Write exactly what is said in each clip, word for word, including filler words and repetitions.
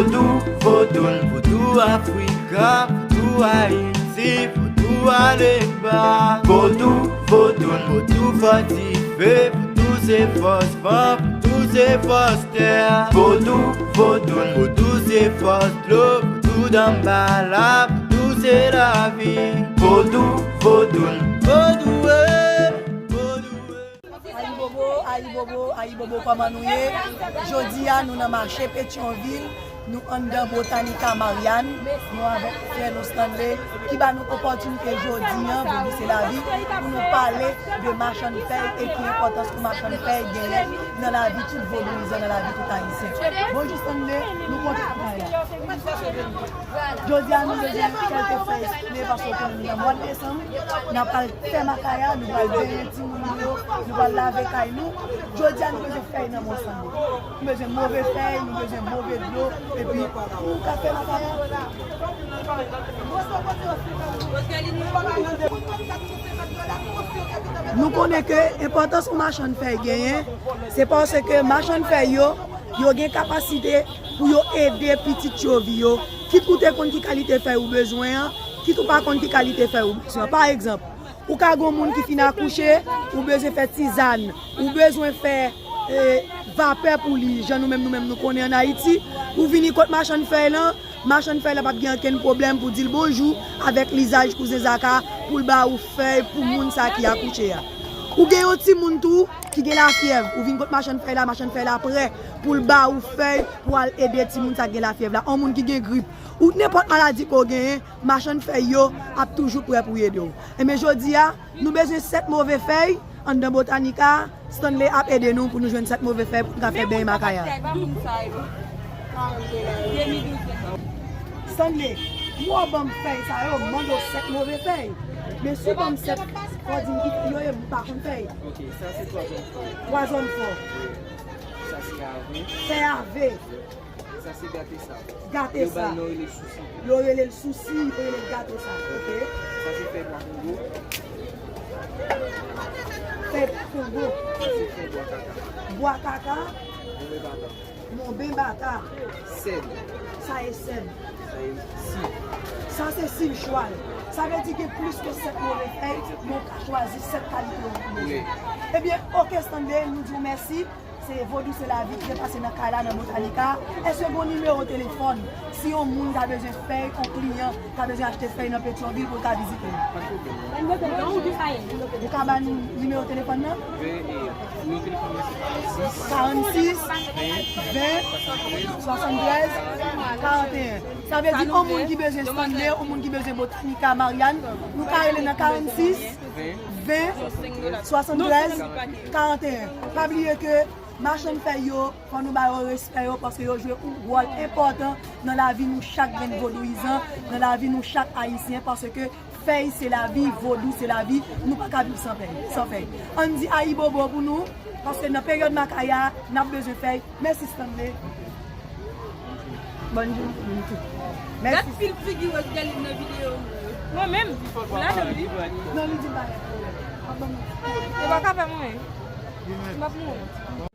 Vodou, vodoun, vodou Afrika, vodou Ayiti, vodou Alemba. Vodou, vodoun, vodou fòtifye, vodou se fòs van, vodou se fòs tè. Vodou, vodoun, vodou se fòs dlo, vodou danbala, vodou se lavi. Vodou, vodoun, vodou, eh, vodou, eh. Ayibobo, ayibobo, ayibobo, kòman nou ye? Jodi a, nou nan mache Petyonvil, nou anndan Botanica Marianne, nou avèk frè nou Stanley, ki ba nou opòtinite jodi a, Vodou se lavi, pou nou pale de machann fèy e ki enpòtans pou machann fèy genyen nan lavi tout vodouyizan, nan lavi tout ayisyen. Bonjou Stanley, nou kontan pou nou la. Jodi a, nou bezwen kèlke fèy esplike paske w konnen nou nan mwa desanm, n ap al fè makaya, nou pral benyen timoun nou yo, nou pral lave kay nou. Jodi a, nou bezwen fèy nan mwa sa yo. Nou bezwen move fèy, nou bezwen move dlo, epi pou nou ka fè makaya. Nou konnen ke enpòtans yon machann fèy genyen, se paske machann fèy yo, yo gen kapasite pou yo ede pitit yo vi yo. Kit ou te konn ki kalite fèy ou bezwen an, kit ou pa konn ki kalite fèy ou bezwen an. Pa egzanp, ou ka gen yon moun ki fin akouche, ou bezwen fè tizàn, ou bezwen fè, eh, vapè pou li, jan nou menm, nou menm nou konnen ann Ayiti, ou vini kot machann fèy lan, machann fèy la p ap gen okenn pwoblèm pou di l bonjou avèk lizaj kouzen Zaka, pou l ba ou fèy pou moun sa ki akouche a. Ou gen yon timoun tou ki gen lafyèv, ou vin kot machann fèy la, machann fèy la prè pou l ba ou fèy pou al ede timoun sa ki gen lafyèv la, yon moun ki gen grip, ou nenpòt maladi ke w genyen, machann fèy yo ap toujou prè pou ede w. Enben, jodi a, nou bezwen sèt move fèy anndan Botanica. Stanley ap ede nou pou nou jwenn sèt move fèy pou nou ka fè benyen makaya. Stanley, pou w ban m fèy sa yo, m mande w sèt move fèy. Men si w ban m sèt, fò w di m ki fèy yo ye, m pa konn fèy. Ok, sa se twazèm fò. Twazèm fò. Wi. Sa se ave. Fèy ave. Sa se gate sa. Gate sa. Yo ba l non, rele sousi. Yo rele l sousi, yo rele l gate sa. Ok. Sa se fèy bwa kongo. Fèy bwa kongo. Sa se fèy bwa kaka. Bwa kaka. Monben bata. Monben bata. Sèd. Sa e sèd. Sa e siv. Sa se siv chwal. Sa vle di gen plis ke sèt move fèy, men w ka chwazi sèt kalite ou bezwen. Wi. Ebyen, ok, Stanley, nou di w mèsi. Se Vodou se lavi ki te pase nan kay la, nan Botanica. Èske gen yon nimewo telefòn? Si yon moun ta bezwen fèy, yon kliyan ta bezwen achte fèy nan Petyonvil pou l ka vizite nou. Pa gen pwoblèm. Ou ka ba n nimewo telefòn nan? Ven, e, nimewo telefòn mwen se karannsis, karannsis, ven, swasantrèz, karanteyen. Sa vle di, yon moun ki bezwen Stanley, yon moun ki bezwen Botanica Marianne, nou ka rele nan karannsis, ven, swasantrèz, karanteyen. Pa bliye ke machann fèy yo, fò nou ba yo respè yo, paske yo jwe yon wòl enpòtan nan lavi nou chak grenn vodouyizan, nan lavi nou chak ayisyen, paske fèy se lavi, vodou se lavi, nou pa ka viv san fèy, san fèy. Ann di ayibobo pou nou, paske nan peryòd makaya, n ap bezwen fèy. Mèsi Stanley. Bòn jounen pou nou tout. Mèsi. Gad pil figi Rosegaline nan videyo m yo. Mwen menm, ou ladan wi. Non, li di bagay pou ou. Ou pa ka fè mwen. M ap mouri.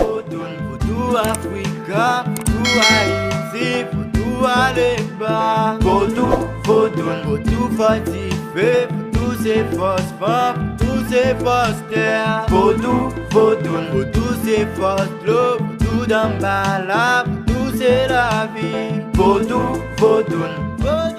Vodoun, vodou Afrika, vodou Ayiti, vodou Alemba. Vodou, vodoun, vodou fòtifye, vodou se fòs van, vodou se fòs tè. Vodou, vodoun, vodou se fòs dlo, vodou danbala, vodou se lavi. Vodou, vodoun, vodou.